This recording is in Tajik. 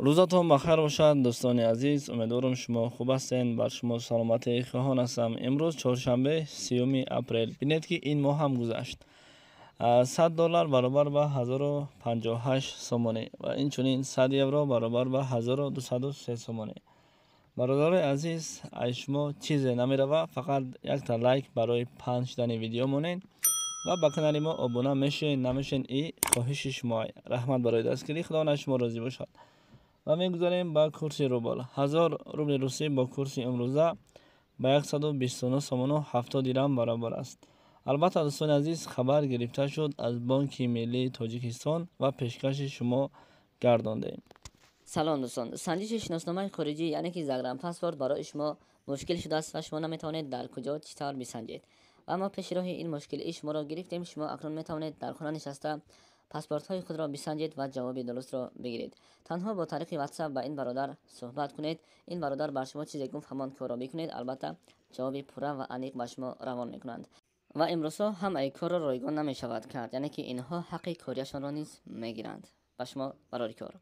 Рӯзатон бахайр бошад, дӯстони азиз. Умедворам, шумо хуб ҳастен. Бар шумо саломатӣ хоҳон ҳастам. Имрӯз чоршанбе, 30-уми апрел. Бинед, ки ин моҳ ҳам гузашт. 100 доллар баробар ба 1058 сомонӣ ва инчунин 100 евро баробар ба 1203 сомонӣ. Бародарои азиз, аз шумо чизе намерава, фақат якта лайк барои паҳн шудани видео монед ва ба канали мо обуна мешавед, намешавед, и хоҳиши шумо. Раҳмат барои дастгирӣ, Худованд аз шумо розӣ бошад. Ва мегузарем ба курси рубл. 1000 рубли русӣ бо курси имрӯза ба 129 сомону 70 дирам баробар аст. Албатта, дӯстони азиз, хабар гирифта шуд аз Бонки миллии Тоҷикистон ва пешкаши шумо гардондем. Салом, дӯстон! Санҷиши шиносномаи хориҷӣ, яъне ки загранпаспорт, барои шумо мушкил шудааст ва шумо наметавонед дар куҷо, чӣ тавр бисанҷед. Ва мо пеши роҳи ин мушкилии шуморо гирифтем. Шумо акнун метавонед дар хона нишаста паспортҳои худро бисанҷед ва ҷавоби дурустро бигиред. Танҳо бо тариқи Ватсап ба ин бародар суҳбат кунед. Ин бародар бар шумо чизе гуфт, ҳамон корро бикунед. Албатта, ҷавоби пурра ва аниқ ба шумо равон мекунанд. Ва имрӯзҳо ҳамаи корро ройгон намешавад кард, яъне ки инҳо ҳаққи кориашонро низ мегиранд. Ба шумо барори кор.